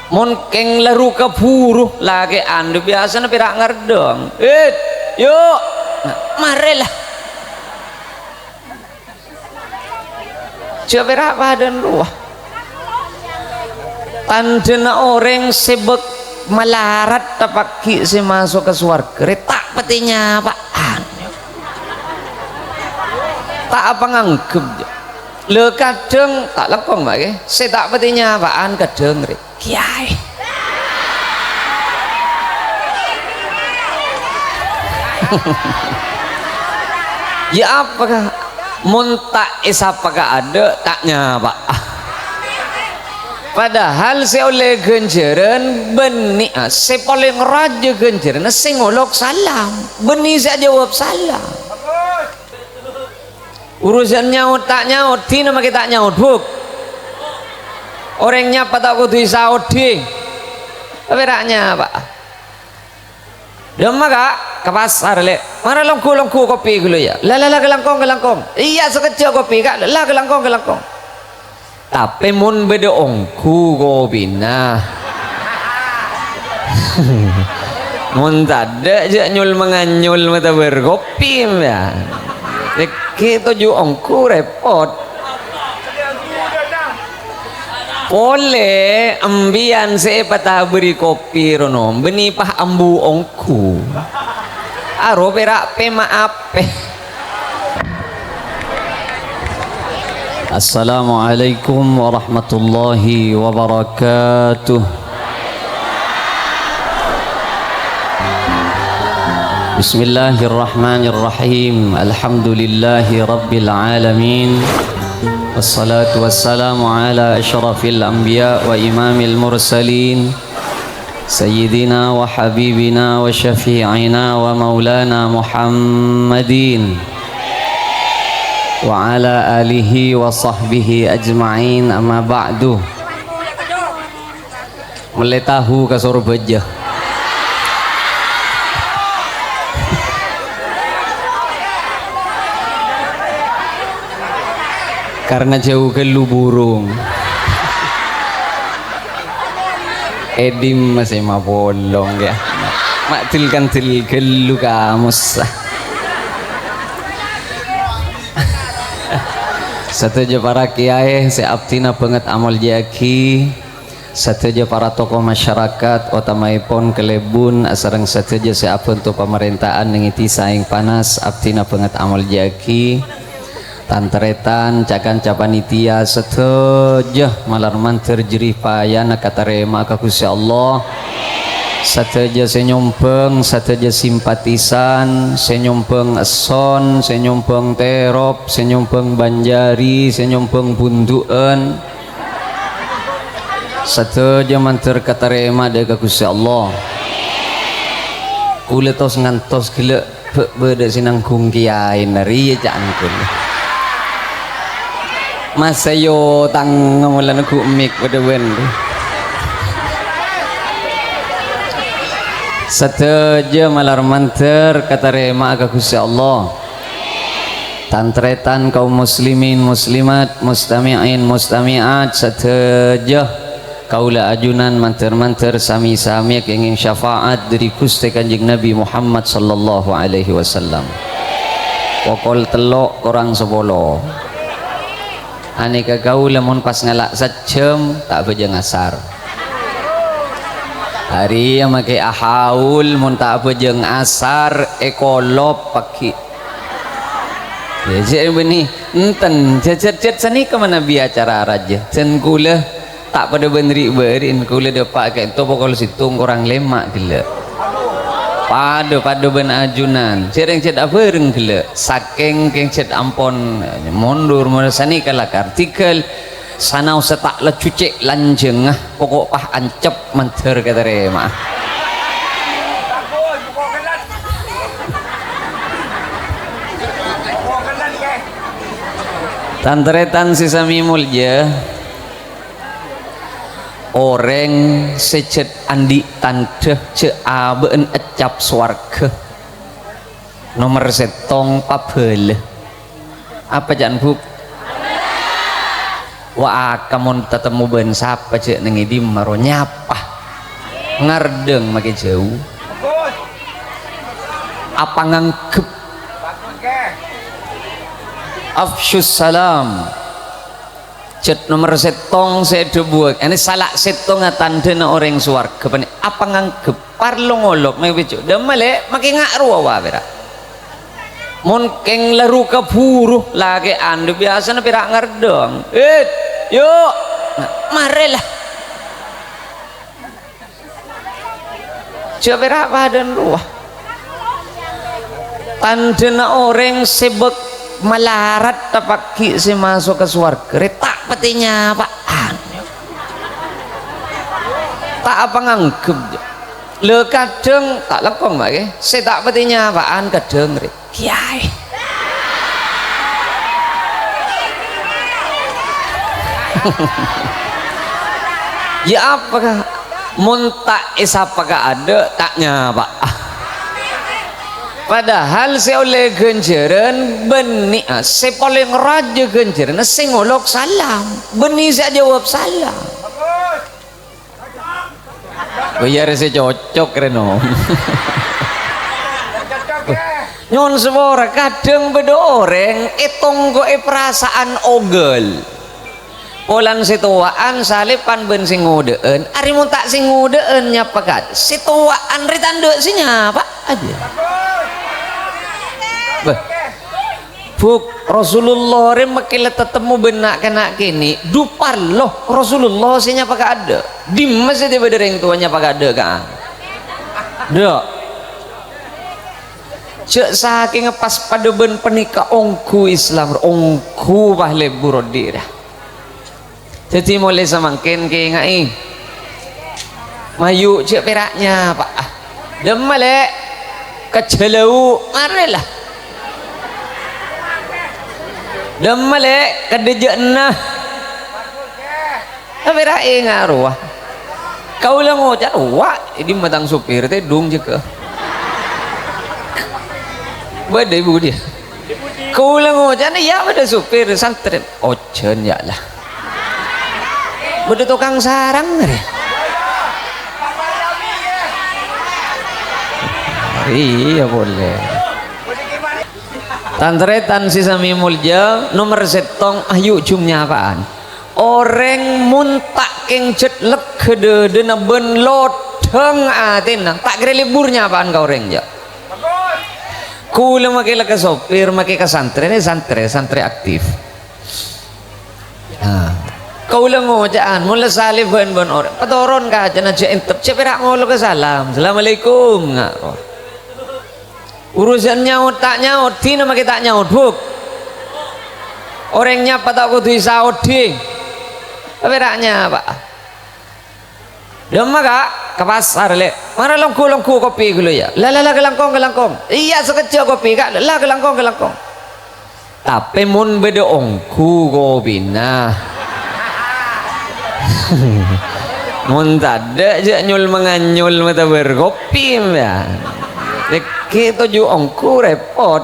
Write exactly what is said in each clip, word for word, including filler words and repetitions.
Mon kèng la ru kabhuru, lakè'an biyasana pèra' ngardhâng. "Eh, yu', marè la." Jhâ' pèra' padâna rowa. Tandhâna orèng sè bâk malarat tapaghi' sè maso' ka sowarghâ rè ta' patè nyapa'an. Ta' apanganggep. Lha, kadhâng ta' langkong, Pak, ngghi. Sè ta' patè nyapa'an kadhâng rè. Kèyaè. Ya apa, Ka'? Mon ta' èsapa ka'adâ', ta' nyapa'a. Padahal sè ollè ghânjhârân bânnè, sè palèng rajâ ghânjhârânna sè ngolok salam, bânnè sè ajâwâb salam. Urusan nyaot ta' nyaot, dina makè ta' nyaot, Bu'. Orèng nyapa ta' kodhu èsaodi. Tapè ra' nyapa. "Dâmma, Ka'?" "Ka pasar, Lè'." "Mara longghu-longghu kopi ghâllu, yâ." "La, la, la, kalangkong, kalangkong." "Iyâ, sakejjhâ' kopi, Ka'." "La, kalangkong, kalangkong." Tapè mon bâdâ ongghu kopina. Mon tadâ', jhâ' nyol-manganyol matabâr kopi, ya. Èngghi toju' ongghu rèpot. Polè empèyan sè èpatabâri kopi rono, bânnè pas ambu ongghu. Aro pèra' pè-maapè. Assalamualaikum warahmatullahi wabarakatuh. Bismillahirrahmanirrahim. Alhamdulillahi rabbil alamin. Wassalatu wassalamu ala asyrafil anbiya wa imamil mursalin. Sayyidina wa habibina wa syafi'ina wa maulana Muhammadin wa ala alihi wa sahbihi ajma'in, amma ba'du. Mellè tahu ka Sorbhâjâ. Karena jhâu ghâllu burung. È dimma sè mapolong, ya. Ma' dil-kandil ghâllu kamossa. Sadhâjâ para kèyaè sè abdhina bângèt amoljâ'aghi, sadhâjâ para tokoh masyarakat, otamaèpon kalèbun, asareng sadhâjâ sè abhânto pamarènta'an neng è Dhisa Aèng Panas, abdhina bângèt amoljâ'aghi. Tan-tarètan, ca-kanca panitia sadhâjâ malar mandhâr jerih payana katarèma'a ka Ghustè Allah. Sadhâjâ sè nyombhâng, sadhâjâ simpatisan, sè nyombhâng esson, sè nyombhâng terop, sè nyombhâng banjari, sè nyombhâng bundu'ân, sadhâjâ mandhâr katarèma'a dâ' ka Ghustè Allah. Kaulâ tos ngantos ghellâ'. Bâ-, bâdâ sè nangghung kèyaèna rèya, ca'na kaulâ. Masa yo tang mulana gu' mik padâ bân. Sadhâjâ malar mandhâr katarèma'a ka Ghustè Allah. Tan-tarètan kaum muslimin, muslimat, mustami'in, mustami'at sadhâjâ. Kaulâ ajunan mandhâr-mandhâr sami-sami kèngèng syafaat dâri Ghustè Kanjeng Nabi Muhammad sallallahu alaihi wasallam. Pokol tello' korang sapolo. Anèka kaulâ mon pas ngala' sajjhâm, ta' abhâjâng asar. Arèya makè ahaul, mon ta' abhâjâng asar, èkolop paghi'. Yâ, jhâ' bânnè, enten, jhâ-, jhâ-, jhâ-, sanèka manabi acara rajâ. Jhân kaulâ ta' padâ bân ri'-bâri'na, kaulâ dâpa' ka'ènto pokol sèttong korang lèma' ghellâ'. Padâ, padâ bân ajunan, jhâ' rèng jhât abhâreng ghellâ'. Sakèng kèng jhât ampon mondur, mon sanèka lakar tèghâl. Sanaossa ta' laju cè' lanjhângnga, poko' pas ancep mandhâr katarèma'a. Tan-tarètan sè samè molja, orèng sè jhât andi' tandhâ jhâ' abâ'na ècap sowarghâ. Nomer sèttong, pabhâlâ. Apa ca'na, Bu'? Wa, ka mon tatemmo bân sapa jhâ' neng è dimma ro nyapa. Ngardhâng makè jhâu. Apa nganggep? Afsyus salam. Jhât nomer sèttong sè èdhâbuwâghi. Ini sala sèttongnga tandhâna orèng sowarghâ panè. Apa nganggep? Parlo ngolok, mè' bhâjhu. Dâmma, Lè', makè nga' rowa wa pèra'. Mon kèng la ru kabhuru, lakè'an biyasana pèra' ngardhâng. "Hit, yu', marè la." Jhâ' pèra' padâna rowa. Tandhâna orèng sè bâk malarat tapaghi' sè maso' ka sowarghâ, rè ta' patè nyapa'an. Ta' apa nganggep, jhâ'. Lha, kadhâng ta' langkong, Pak, ngghi. Sè ta' patè nyapa'an kadhâng, rè. Kèyaè. Ya apa, Ka'? Mon ta' èsapa ka'adâ', ta' nyapa'a. Padahal sè ollè ghânjhârân bânnè, sè palèng rajâ ghânjhârânna sè ngolok salam, bânnè sè ajâwâb salam. Oh, iyâ, rè sè cocok, rè, Nom. Nyo'on sapora, kadhâng bâdâ orèng ètongko'è parasaan oghâl. Polana sè towa'an salèpan bân sè ngodâ'ân, arè mon ta' sè ngodâ'ân nyapa ka sè towa'an, rè tandhâ' sè nyapa ajâ. Bâh. Bu', Rasulullah rè makè la tatemmo bân na'-kana' kènè', dhu parlo Rasulullah sè nyapa ka'adâ'. Dimma sè bâdâ rèng towa nyapa ka'adâ', Ka'? Dhu. Jhâ' sakènga pas padâ bân panèka ongghu Islam, ongghu pas lebur odi' rè. Dhâddhi molaè samangkèn kèngaè. Mayu' jhâ' pèra' nyapa'a. Dâmma, Lè'? Ka jhâlâu', marè la. Dâmma, Lè'? Ka dhâjâ'na. Pèra' ènga' rowa. Kaulâ ngoca', "Wa', è dimma tang sopir, tèdung jâgâ." Bâdâ è budi. Kaulâ ngoca'na, "Iyâ, bâdâ sopir, santrè." Ojhân, ya Allah. Bâdâ tokang sarang, rè. Iyâ, polè. Tan-tarètan sè samè molja, nomer sèttong, ayu' jhum nyapa'an. Orèng mon ta' kèng jhât lega dhâdhâna bân lodhâng atèna, ta' kèra lebur nyapa'an ka orèng, jâ. Kaulâ makè la ka sopir, makè ka santrè, nè santrè, santrè aktif. Nah, kaulâ ngoca'an, mon la salèbân bân orèng, patoron kacana jhâ' entep, jhâ' pèra' ngolok ka salam. "Assalamualaikum," nga'. Urusan nyaot ta' nyaot, dinah makè ta' nyaot, Bu'. Orèng nyapa ta' kodhu èsaodi. Pèra' nyapa. Dâmma, Ka'? Ka pasar, Lè'. Mara longghu-longghu kopi ghâllu, yâ. La, la, la, kalangkong, kalangkong. Iyâ, sakejjhâ' kopi, Ka'. La, kalangkong, kalangkong. Tapè mon bâdâ ongghu kopina. Mon tadâ', jhâ' nyol-manganyol matabâr kopi, sampèyan. Rèkè toju' ongghu rèpot.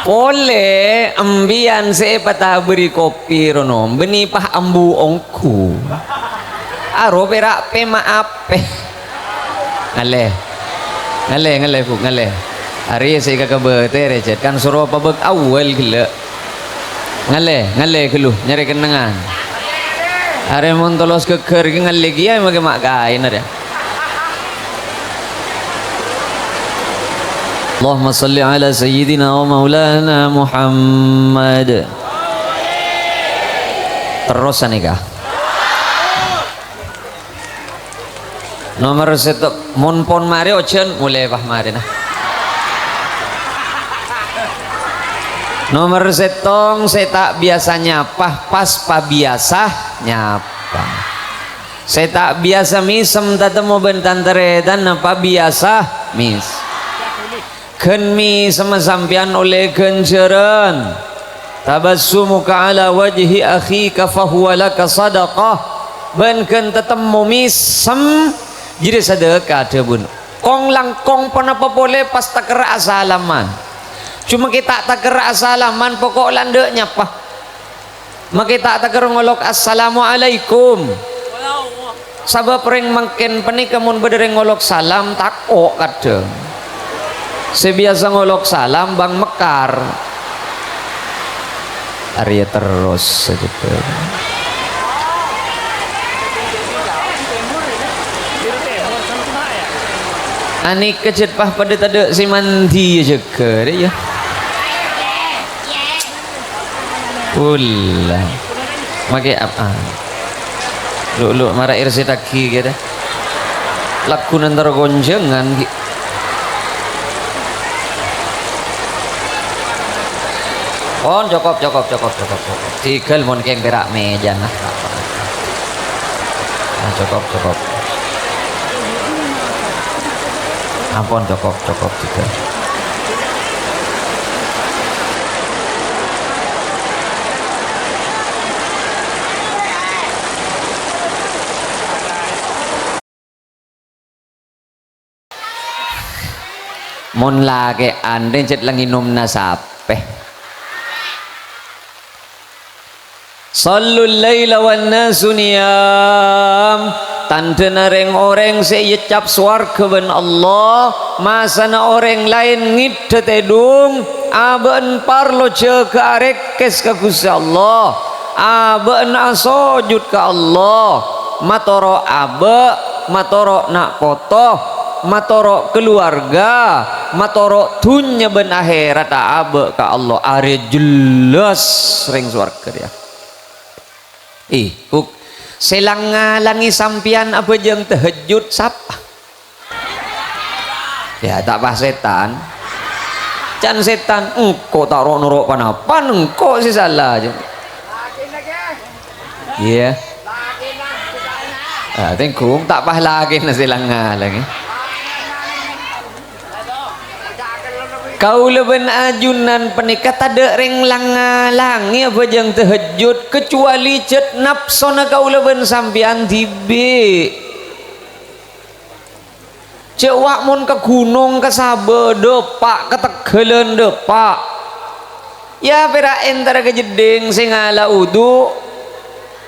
Polè, empèyan sè èpatabâri kopi rono, bânnè pas ambu ongghu. Aro pèra' pèma'a. Pè. Ngalè. Ngalè, ngalè, Bu', ngalè. Arèya sè èkakabâtè rè, Jhât. Kan soro pabâk awwal ghellâ'. Ngalè, ngalè ghâllu, nyarè kennengngan. Arè mon tolos ghâggâr ghi ngalè kèya makè ma' kaèn arè. Allahumma shalli ala sayyidina wa maulana Muhammad. Terros sanèka. Nomer sèttong, mon pon marè ojhân, molè pas marèna. Nomer sèttong, sè ta' biyasa nyapa, pas pabiyasa nyapa. Sè ta' biyasa mèsem tatemmo bân tan-tarètan, pabiyasa mès. Ghân mèsemma sampèyan ollè ghânjhârân. "Tabassumuka ala wajhi akhika fahuwa laka sadaqah." Bân ghân tatemmo mèsem, jârèya sadhâka, dhâbuna. Kong-langkong ponapa polè pas takerra'a salaman. Coma ghi' ta' takerra'a salaman, poko' la endâ' nyapa. Make ta' takerrong ngolok, "Assalamualaikum." Sabab rèng mangkèn panèka mon bâdâ rèng ngolok salam, tako' kadhâng. Sè biyasa ngolok salam, bâng mekar. Arèya terros saja. Anèka jhât pas padâ tadâ' sè mandi, ya, jâgâ, rè, ya. Ulla. Make apa? Lu, lu, mara irsèdhâghi kèya. Lagghu nantara konjhângan, ghi. Pon, cokop, cokop, cokop, cokop, cokop. Tigal mon kèng pèra' mèjana. Nah, cokop, cokop. Ampon, cokop, cokop, tigal. Mon lakè'an rè jhât la ngènomna sapè? Shallul laila wan nasu niyam. Tandhâna rèng-orèng sè èeccap sowarghâ bân Allah, masana orèng laèn ngèddhâ tèdung, abâ'na parlo jâgâ arèkkès ka Ghustè Allah. Abâ'na asojud ka Allah, matoro' abâ', matoro' na' poto, matoro' kaluwarga, matoro' dhunnya bân akhèratta abâ' ka Allah. Arèya jelas rèng sowarghâ rèya. Ih, Bu', sè lang-ngalangè sampèyan abhâjâng tahajjud sapa? Ya, ta' pas sètan. Can sètan, engko' ta' ro'-noro' pa-napa, engko' sè sala, jâ. Iyâ. Ah, tèngghung, ta' pas lakèna sè lang-ngalangè. Kaulâ bân ajunan panèka tadâ' rèng lang-ngalangè abhâjâng tahajjud, kacuwali jhât napsona kaulâ bân sampèyan dhibi'. Jhâ' wa' mon ka ghunong, ka sabâ, dâpa', ka teggâlân, dâpa'. Yâ, pèra' entara ka jeddhing sè ngala' wudu'.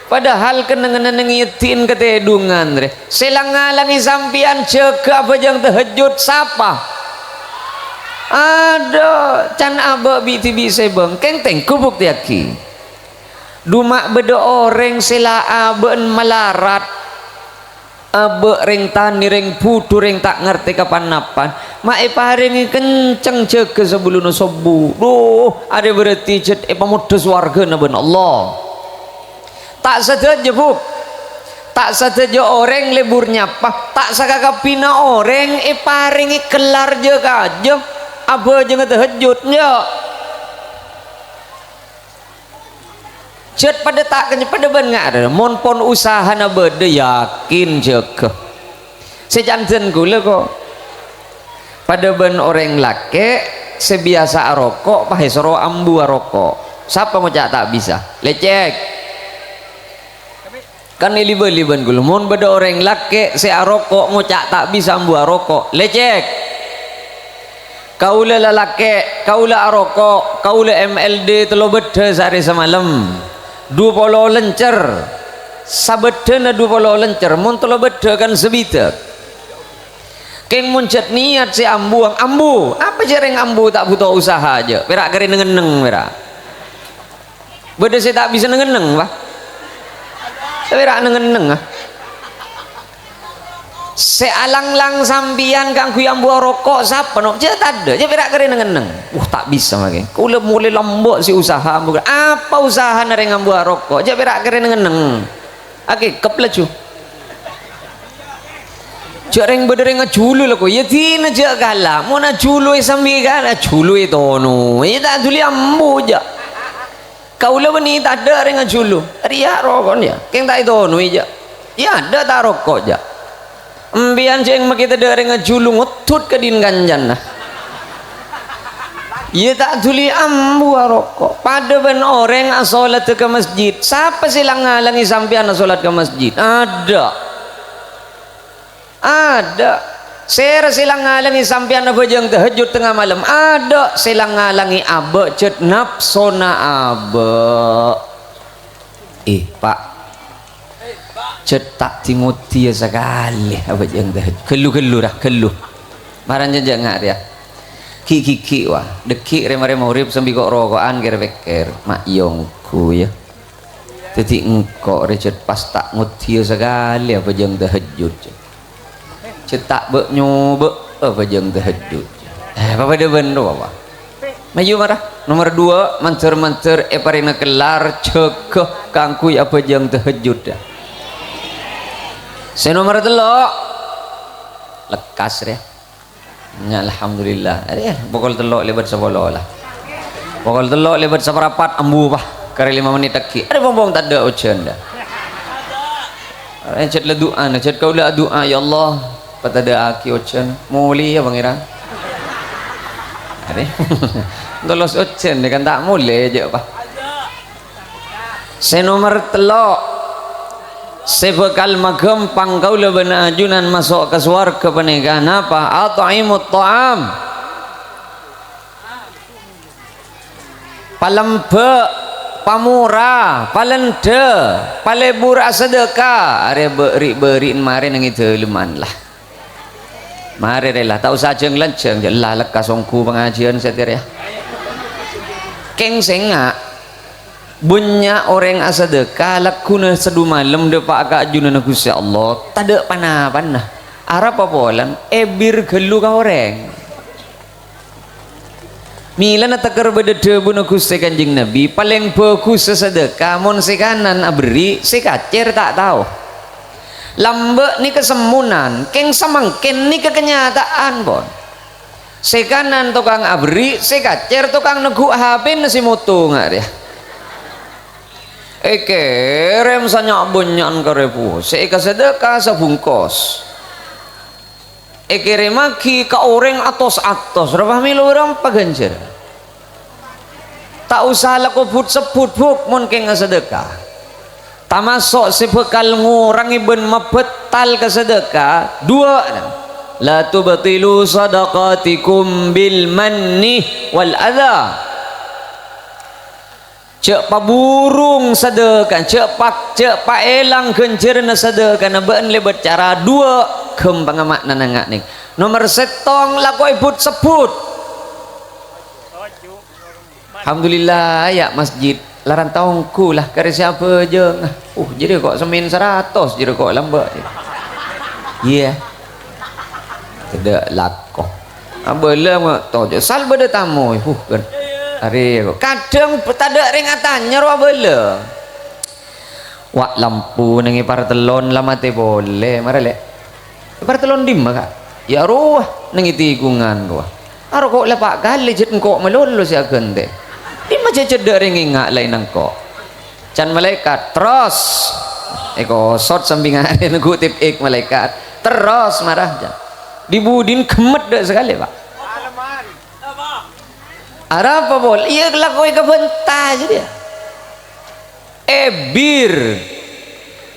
Padahal kennengnganna ngèdhi'in katèdungan, rè. Sè lang-ngalangè sampèyan jâgâ abhâjâng tahajjud sapa? Adâ', can abâ' bi'-dhibi' sè bâng. Kèng tèngghung buktèyaghi. Duma' bâdâ orèng sè la abâ'na malarat. Abâ' rèng tanè, rèng budhu, rèng ta' ngartè kapan-napan, ma' èparèngè kencèng jâgâ sabellunna sobbhu. Dhu, arèya berarti jhât èpamodâ sowarghâna bân Allah. Ta' sadhâjâ, Bu'. Ta' sadhâjâ orèng lebur nyapa, ta' sakakabbhina orèng èparèngè kellar jâ-kajâ abhâjângnga tahajjud, enjâ'. Jhât padâ ta' kèng-, padâ bân nga', mon pon usahana bâdâ, yakin jâgâ. Sè ca'na kaulâ, ko'. Padâ bân orèng lakè' sè biyasa aroko', pas èsoro ambu aroko'. Sapa ngoca' ta' bisa? Lècèk. Kan èli-bâli bân kaulâ, mon bâdâ orèng lakè' sè aroko' ngoca' ta' bisa ambu aroko', lècèk. Kaulâ lalakè', kaulâ aroko', kaulâ M L D tello bâddhâ saarè samalem. Dhu polo lèncèr. Sabâddhâna dhu polo lèncèr, mon tello bâddhâ kan sabidhâk. Kèng mon jhât niyat sè ambuwâng, ambu. Apa jhâ' rèng ambu ta' bhuto usaha jâ'? Pèra' karè neng-enneng, pèra'. Bâdâ sè ta' bisa neng-enneng, Pa'? Pèra' neng-enneng, ah. Sè alanglang sampèyan kaangghuy ambu aroko', sapa, no? Jhâ' tadâ', jhâ' pèra' karè neng-enneng. Wah, ta' bisa, makè. Kaulâ molè lambâ' sè usaha ambu. Apa usahana rèng ambu aroko'? Jhâ' pèra' karè neng-enneng. Akèkep laju. Jhâ' rèng bâdâ rèng ajhulu la, ko'. Yâ, dina jhâ' kala. Mon ajhulu è sambi kala, ajhulu è tono. Yâ, ta' dhuli ambu, jhâ'. Kaulâ bânnè tadâ' rèng ajhulu. Rèya roko'na, yâ. Kèng ta' ètonoè, jhâ'. Yâ, adâ' ta' roko', jhâ'. Empèyan jhâ' makè tadâ' rèng ajhulu, ngoddhut ka dhin kancana. Yâ, ta' dhuli ambu aroko'. Padâ bân orèng asolatta ka masjid. Sapa sè lang-ngalangè sampèyan asolat ka masjid? Adâ'. Adâ'. Sèra sè lang-ngalangè sampèyan abhâjâng tahajjud tengnga malem? Adâ'. Sè lang-ngalangè abâ' jhât napsona abâ'. Eh, Pa'. Jhât ta' dingodiyâ sakalè abhâjâng tahajjud. Ghâllu-ghâllu, ra, ghâllu. Mara jhâ' jhâ' nga' rèya. Ghi'-ghighi', wa. Dhâggi' rè-marè maghrib sambi ko'-roko'an kèr-pèkkèr. Ma' iyâ ongghu, yâ. Dhâddhi engko' rè jhât pas ta' ngodiyâ sakalè abhâjâng tahajjud. Cè' ta' bâ'-nyobâ' abhâjâng tahajjud. Eh, papadâ bân rowa, Pa'. Mayu mara. Nomer dua, mandhâr-mandhâr èparèngana kellar, jâgâ kaangghuy abhâjâng tahajjud. Sè nomer tello', lekkas, rè. Nya, alhamdulillah. Arè, pokol tello' lèbât sapolo la. Pokol tello' lèbât saparapat, ambu, Pa'. Karè lèma mennit aghi'. Arè, pong-pong tadâ' ojhân, dâ. Arè, jhât la du'a, jhât kaulâ adu'a, "Ya Allah, patadâ'aghi ojhân." Molè, yâ, Pangèran. Arè. Tolos ojhân, kan ta' molè, jhâ', Pa'. Sè nomer tello', sè bhâkal maghâmpang kaulâ bân ajunan maso' ka sowarghâ panèka napa? At'imut tha'am. Palembhâ', pamora, palendhâ, palebur asadâka, arè bâri'-bâri'na marè neng è dâlemman la. Marè rè la, ta' osa jâng-lanjhâng, jhâ' la lekkas ongghu pangajiân satèya rèya. Kèng sènga', bânnya' orèng asadâka lagghuna sadumalem dâpa' ka ajunanna Ghustè Allah, tadâ' pa-napana. Arapa polana, èbir ghâllu ka orèng. Mèlana tèkèr bâdâ dhâbuna Ghustè Kanjeng Nabi, palèng bhâghussa sadâka mon sè kanan aberri', sè kacèr ta' tao. Lambâ' nèka semmonan, kèng samangkèn nèka kanyata'an, pon. Sè kanan tokang aberri', sè kacèr tokang neggu' H P-na sè moto nga' rèya. Èkèrèm sanya'-bânnya'an karè bu-, sè èkasadâka sabungkos. Èkèrèmmaghi ka orèng atos-atos, ra pamèlo bârâmpa ghânjhârân. Ta' osa lako but-sebbhut, Bu', mon kèng asadâka. Tamaso' sè bhâkal ngorangè bân mabhâttal ka sadâka, duwâ'. "La tubtilu shadaqatikum bil manni wal adza." Jhâ' paburung sadâkana, jhâ' pa-, jhâ' paèlang ghânjhârânna sadâkana bâ'na lèbât cara duwâ', ghâmpangnga ma'nana nga' nèng. Nomer sèttong, lakoè but-sebbhut. Alhamdulillah, yâ, masjid. Larang taongghu la, karè sè abhâjâng. Uh, jârèya ko' semmèn saratos, jârèya ko' lambâ'. Iyâ. Tadâ' lako. Abâlâ ma' tojo'. Sal bâdâ tamoy. Huh, kan. Arè ko'. Kadhâng tadâ' rèng atanya ro abâlâ. Wa', lampu neng è partellon la matè polè. Mara, Lè'. È partellon dimma, Ka'? Yâ rowa, neng è tikungan rowa. Aro ko' la pa' kalè jhât engko' malolo sè aghântè. Dimma jhâ' cedda' rèng enga' laènna engko'. Can malaèkat, "Terros!" Èkosot sambi ngarè neggu' tip-ik malaèkat. "Terros, mara," can. Di-budina ghemmet dâ' sakalè, Pa'. Arapa pol? Iyâ, lakoè kabhânta jârèya. Èbir.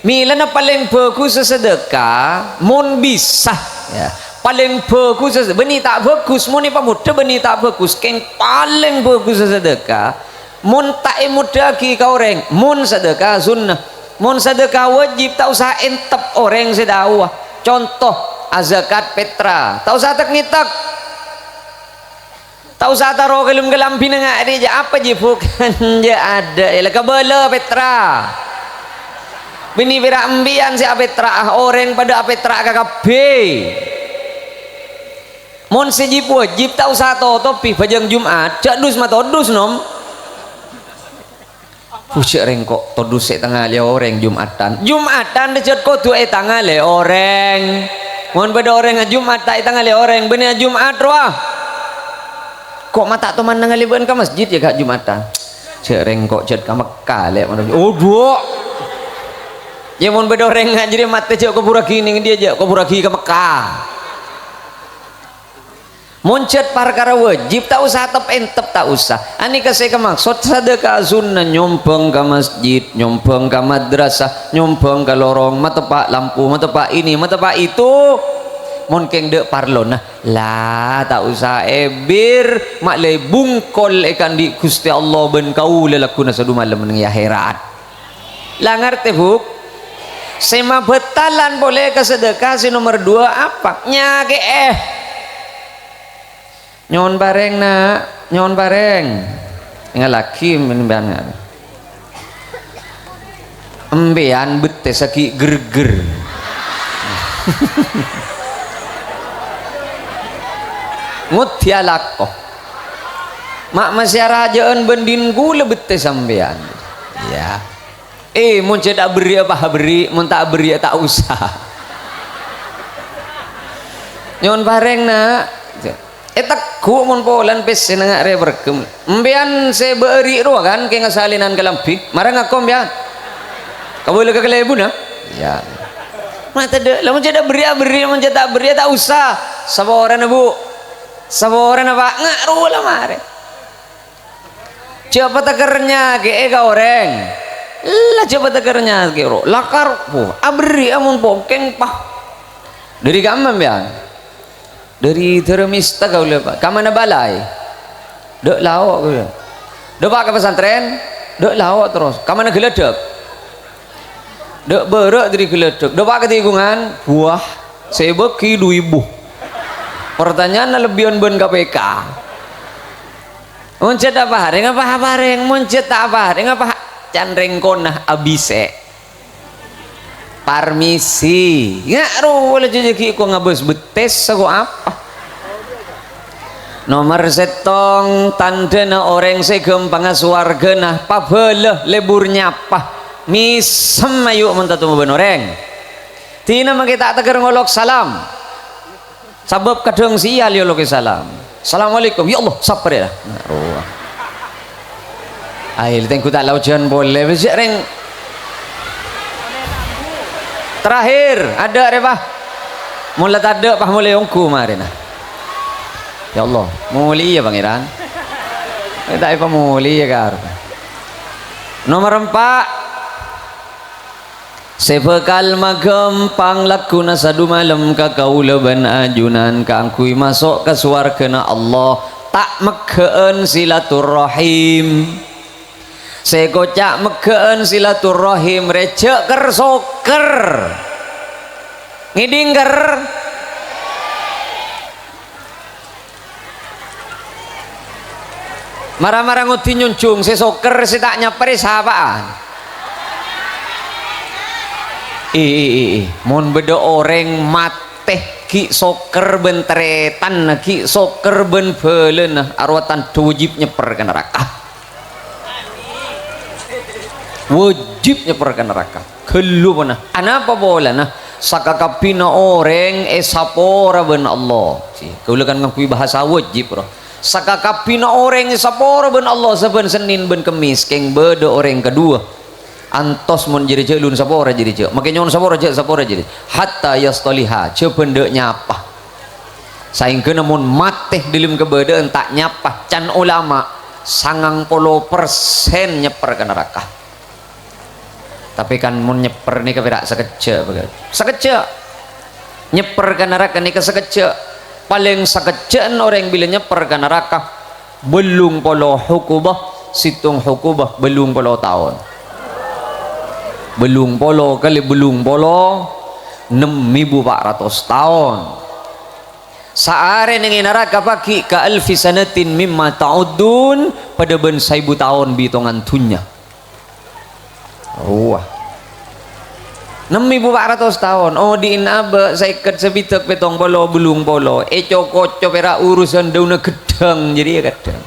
Mèlana palèng bhâghussa sadâka, mon bisa, yâ. Palèng bhâghussa, bânnè ta' bhâghus, mon èpamodhâ bânnè ta' bhâghus, kèng palèng bhâghussa sadâka, mon ta' èmodhâ'aghi ka orèng, mon sadâka sunnah. Mon sadâka wajib, ta' osa èntep orèng sè daowa. Conto, azakat petra, ta' osa tek-ngètek. Ta' osa taro kalem kalambhina nga' rèya, jâ' apa jiyâ bukan jâ' adâ', yâ la kabâlâ petra. Bânnè pèra' embiyan sè apetra'a, orèng padâ apetra'a kakabbhi. Mon sè jib-wajib ta' osa totobhi, bhâjâng Jum'at, jâ' dus matodus, nom. Bhujâ' rèng ko' todus sè ètangalè orèng Jum'atan. Jum'atan rè jhât kodhu ètangalè orèng. Mon bâdâ orèng ajum'at ta' ètangalè orèng, bânnè ajum'at rowa. Ko' ma' ta' toman nangalè bâ'na ka masjid yâ, Ka', Jum'atan? Jhâ' rèng ko' jhât ka Mekka, Lè', mano. Odhu'. Yâ, mon bâdâ orèng ngajhâri matè, jhâ' kobhurraghi neng diyâ, jhâ' kobhurraghi ka Mekka. Mon jhât parkara wajib, ta' osa tep-entep, ta' osa. Anèka sè kamaksod sadâka sunnah, nyombhâng ka masjid, nyombhâng ka madrasah, nyombhâng ka lorong, mateppa' lampu, mateppa' ini, mateppa' itu. Mon kèng dâ' parlona, la, ta' osa èbir, ma' lè bungkol èkaandi' Ghustè Allah bân kaulâ lagghuna sadumalem neng è akhèrat. La ngartè, Bu'? Sè mabhâtalan polè ka sedekah sè nomer dua apa? Nyakè'è. Nyo'on parèng, Na'. Nyo'on parèng. Èngallaghi sampèyan. Sampèyan bettessa ghi' gher-gher. Ngodhi alako. Ma' masè arajâ'ân bân din kaulâ bettessa sampèyan. Iyâ. Eh, mon jhâ' ta' aberri'â, apa aberri', mon ta' aberri'â, ta' osa. Nyo'on parèng, Na'. Ètegghu' mon polana pèssèna nga' rè-, pèrghâ. Sampèyan sè bâri' rowa kan, kèng asalènan kalambhi. Mara ngako sampèyan. Kabâlâ ka kalèbunna? Iyâ. Ma' tadâ', la mon jhâ' ta' aberri', aberri', mon jhâ' ta' aberri'â, ta' osa. Saporana, Bu'. Saporana, Pa'. Nga' rowa la marè. Jhâ' patekkerra nyakè'è ka orèng. La jhâ' patekkerra nyakè'è ro. Lakar, bu, aberri'â mon pongkèng, Pa'. Dâri kamma sampèyan? Dâri Dârâmista kaulâ, Pa'. Kamana bâlâi? Dâ' lao' kaulâ. Dâpa' ka pesantren? Dâ' lao' terros. Kamana ghâlâdhâk? Dâ' bârâ' dâri ghâlâdhâk. Dâpa' ka tikungan? Buah. Sè èbâghi du èbu. Pertanyaanna lebbiyân bân K P K. Mon jhâ' ta' aparèng, apa aparèng? Mon jhâ' ta' aparèng, apa can rèngkona abisè'? Parmisi. Nga' rowa la jhâ' ghi' ko ngabâs bettessa ko apa? Nomer sèttong, tandhâna orèng sè ghâmpangnga sowarghâna, pabâlâ lebur nyapa. Mèsem ayu' mon tatemmo bân orèng. Dinah mangkè ta' tegghâr ngolok salam. Sabâb kadhâng sèyal èolokè salam. "Assalamualaikum." "Ya Allah, sabbhâr ya." Nah, rowa. Aèl tèngghu ta' la ojhân polè, wis, jhâ' rèng. Terakhir, adâ' rè, Pa'. Mon la tadâ', Pa', molè ongghu marèna. Ya Allah, molèya Pangèran. Eh, ta' èpamolèya karep. Nomer empa'. Sè bhâkal maghâmpang lagghuna sadumalem ka kaulâ bân ajunan kaangghuy maso' ka sowarghâna Allah, ta' megghâ'ân silaturrahim. Sè èkoca' megghâ'ân silaturrahim rè jhâ' ker-soker. Ngèdhing ker? Mara-mara ngodhi nyonjhung, sè soker sè ta' nyapa rè sapa'an? Ih, ih, ih, ih. Mon bâdâ orèng matè ghi' soker bân tarètanna, ghi' soker bân bhâlâna, arowa tandhâ wajib nyèpper ka naraka. Wajib nyèpper ka naraka. Ghâllu pona. Anapa polana? Sakakabbhina orèng èsapora bân Allah. Sè, kaulâ kan ngangghuy bahasa wajib, ro. Sakakabbhina orèng èsapora bân Allah sabbhân Sennèn bân Kemmès, kèng bâdâ orèng kaduwâ. Antos mon jârèya jhâ' lun sapora jârèya jhâ'. Makè nyo'on sapora jhâ', sapora jârèya. Hatta yastaliha, jhâ' bân dâ' nyapa. Saèngghâna mon matè dâlem kabâdâ'ân ta' nyapa, can olama, sangang polo persen nyèpper ka naraka. Tapè kan mon nyèpper nèka pèra' sakejjhâ', bhâkal. Sakejjhâ'. Nyèpper ka naraka nèka sakejjhâ'. Palèng sakejjhâ'ân orèng bilâ nyèpper ka naraka, bâllung polo hukubah, sèttong hukubah bâllung polo taon. Bâllung polo kalè bâllung polo, ennem èbu pa' ratos taon. Saarè neng è naraka paghi' ka alfi sanatin mimma ta'uddun, padâ bân saèbu taon bitongan dhunnya. Wah. Ennem èbu pa' ratos taon, odi'na abâ', sèket, sabidhâk, pèttong polo, bâllung polo, èco-koco pèra' urusan dâunna ghâddhâng jârèya kadhâng.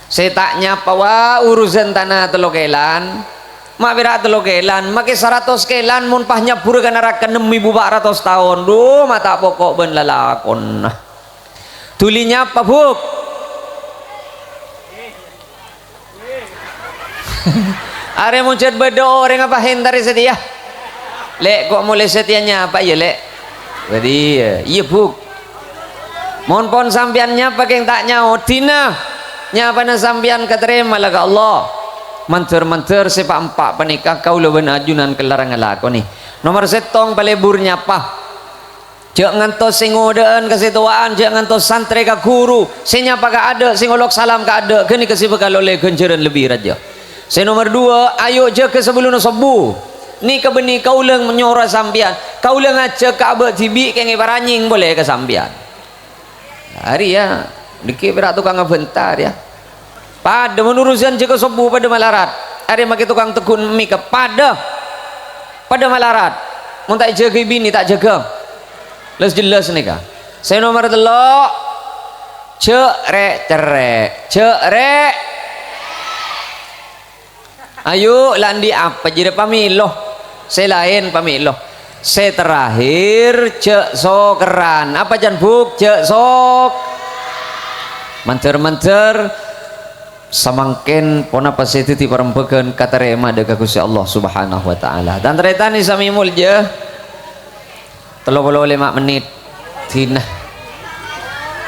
Sè ta' nyapa, wa, urusan tana tello kèlan, ma' pèra' tello kèlan, makè saratos kèlan, mon pas nyabbhurrâ ka naraka ennem èbu pa' ratos taon, dhu, ma' ta' poko' bân lalakonna. Dhuli nyapa, Bu'? Arè mon jhât bâdâ orèng apa èntarè satèya? Lè', ko' molè satèya nyapa, iyâ, Lè'? Bâdhi, iyâ. Iyâ, Bu'. Mon pon sampèyan nyapa kèng ta' nyaot, dinah nyapana sampèyan katarèma la ka Allah. Mandhâr-mandhâr sè pa'-empa' panèka kaulâ bân ajunan kellarang ngalakonè. Nomer sèttong, palebur nyapa. Jhâ' ngantos sè ngodâ'ân ka sè towa'an, jhâ' ngantos santrè ka ghuru, sè nyapa ka adâ', sè ngolok salam ka adâ', ghânèka sè bhâkal ollè ghânjhârân lebbi rajâ. Sè nomer duwâ', ayo jâgâ sabellunna sobbhu. Nèka bânnè kaulâ nyoro sampèyan. Kaulâ ngajhâk ka abâ' dhibi' kèngèng paranyèng polè ka sampèyan. Arèya, nèka pèra' tokang abhânta, yâ. Padâ mon urusan jâgâ sobbhu padâ malarat. Arèya makè tokang tegghun mèka padâ. Padâ malarat. Mon ta' èjâgâi binè, ta' jâgâ. Las-jelas nèka. Sè nomer tello', jhâ' rè'-cerrè'. Jhâ' rè'. Ayo, la andi' apa jârèya pamèlo? Sè laèn pamèlo. Sè terakhir, jhâ' sokerran. Apa can, Bu'? Jhâ' sok-, mandhâr-mandhâr samangkèn ponapa sè dhâddhi parembhâghân katarèma dâ' ka Ghustè Allah Subhanahu wa Ta'ala. Tan-tarètan sami molja. Tello polo lèma' mennit. Dina.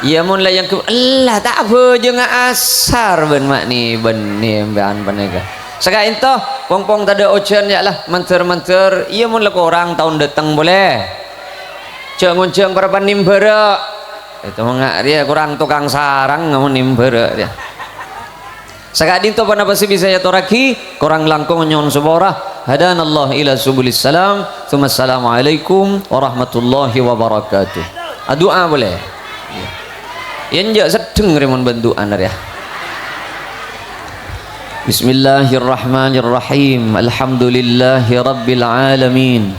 Iyâ, mon la yang ke-, ella, ta' abhâjângnga asar bân ma'-, nè, bân nè, bân panèka. Saka'ènto, pong-pong tadâ' ojhân, yâ, la, mandhâr-mandhâr, iyâ, mon la korang taon dâteng polè. Jhâ' ngonjhâng parappa'na nèmbhârâ'. Itu manga' rèya korang tokang sarang, mon nèmbhârâ' rèya. Saka'dinto ponapa sè bisa èyatorraghi, korang langkong nyo'on sapora. Hadanallah ila subulis salam. Tsumma assalamualaikum warahmatullahi wabarakatuh. Adu'a polè. Yâ, enjâ' seddheng rè mon bandu'an rèya. Bismillahirrahmanirrahim. Alhamdulillahi rabbil alamin.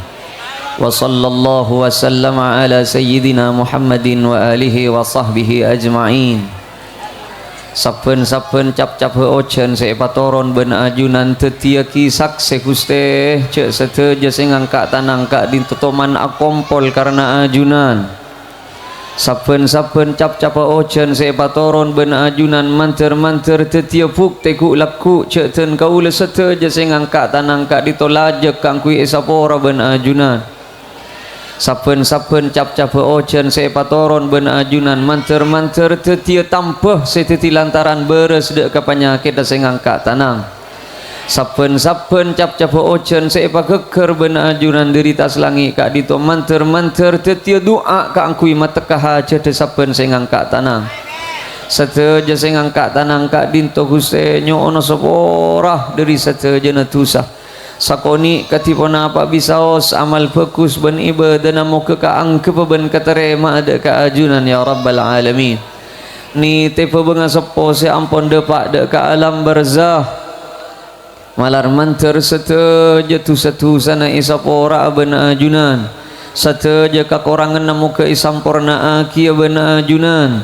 Wa sallallahu wa sallama ala sayyidina Muhammadin wa alihi wa sahbihi ajma'in. Sabbhân-sabbhân cap-cabbhâ ojhân sè èpatoron bân ajunan dhâddhiyâghi saksè, Ghustè, jhâ' sadhâjâ sè ngangka' tanang ka'dinto toman akompol karana ajunan. Sabbhân-sabbhân cap-cabbhâ ojhân sè èpatoron bân ajunan mandhâr-mandhâr dhâddhiyâ buktè ghu'-lagghu' jhâ' dân kaulâ sadhâjâ sè ngangka' tanang ka'dinto lajâk kaangghuy èsapora bân ajunan. Sabbhân-sabbhân cap-cabbhâ ojhân sè èpatoron bân ajunan mandhâr-mandhâr dhâddhiyâ tambhâ sè dhâddhi lantaran bârâs dâ' ka panyakèdhâ sè ngangka' tanang. Sabbhân-sabbhân cap-cabbhâ ojhân sè èpaghâgghâr bân ajunan dhâri attas langngè' ka'dinto mandhâr-mandhâr dhâddhiyâ du'a kaangghuy matekka hajhâddhâ sabbhân sè ngangka' tanang. Sadhâjâ sè ngangka' tanang ka'dinto, Ghustè, nyo'ona sapora dhâri sadhâjâna dhusa. Sakonè' kadhi ponapa bisaos amal bhâghus bân ibâdâna mogâ kaanggheppa bân katarèma'a dâ' ka ajunan, ya Rabbal Alamin. Nètèbhâ bângaseppo sè ampon dâpa' dâ' ka alam barzah. Malar mandhâr sadhâjâ dhusa-dhusana èsapora'a bân ajunan. Sadhâjâ kakoranganna mogâ èsamporna'aghiyâ bân ajunan.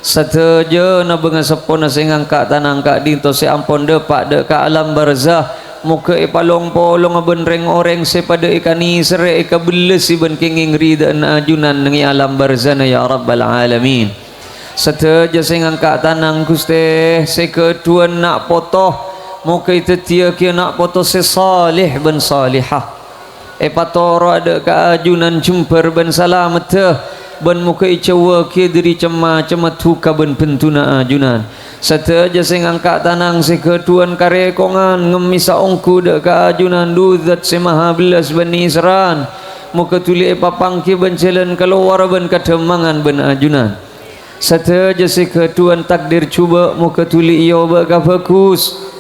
Sadhâjâna bângaseppona sè ngangka' tanang ka'dinto sè ampon dâpa' dâ' ka alam barzah, mogâ èpalong-polonga bân rèng-orèng sè padâ èkanèserrè èkabellasi bân kèngèng ridhâna ajunan neng è alam barzana, ya Rabbal Alamin. Sadhâjâ sè ngangka' tanang, Ghustè, sè ghâdhuwân na' poto, mogâ èdhâddhiyâghi na' poto sè saleh bân salehah. Èpatoro'a dâ' ka ajunan jembhâr bân salameddhâ, bân mogâ èjâuwâghi dhâri cem-macemma duka bân bhenduna ajunan. Sadhâjâ sè ngangka' tanang sè ghâdhuwân karèkongan ngemmèsa ongghu dâ' ka ajunan dhu Zat sè maha bellas bân nèserran, mogâ dhuli èpapangghi bân jhâlân kalowar bân kadhâmmangan bân ajunan. Sadhâjâ sè ghâdhuwân takdir jhubâ' mogâ dhuli èobâ ka bhâghus.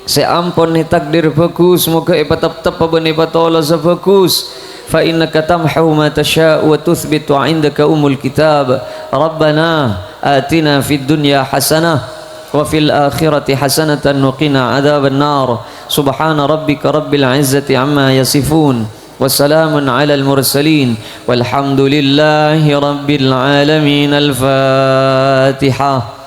Sè ampon ètakdir bhâghus, mogâ èpatepteppa bân èpatolosa bhâghus. Fa innaka tamhu ma tasya'u wa tutsbit wa indaka ummul kitab. Rabbana atina fid dunya hasanah wa fil akhirati hasanatan wa qina adzaban nar. Subhana rabbika rabbil izzati amma yasifun. Wa salamun alal mursalin. Walhamdulillahi rabbil alamin. Al-Fatihah.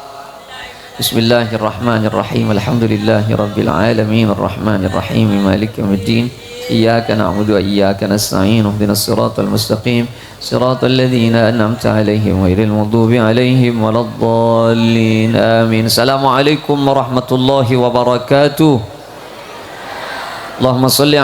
Bismillahirrahmanirrahim. Alhamdulillahi rabbil alamin. Arrahmanirrahim. Maliki yaumiddin. Iyyaka na'budu wa iyyaka nasta'in. Ihdinas siratal mustaqim. Siratal ladzina an'amta 'alaihim ghairil maghdubi 'alaihim waladdallin. Amin. Assalamualaikum warahmatullahi wabarakatuh. Allahumma shalli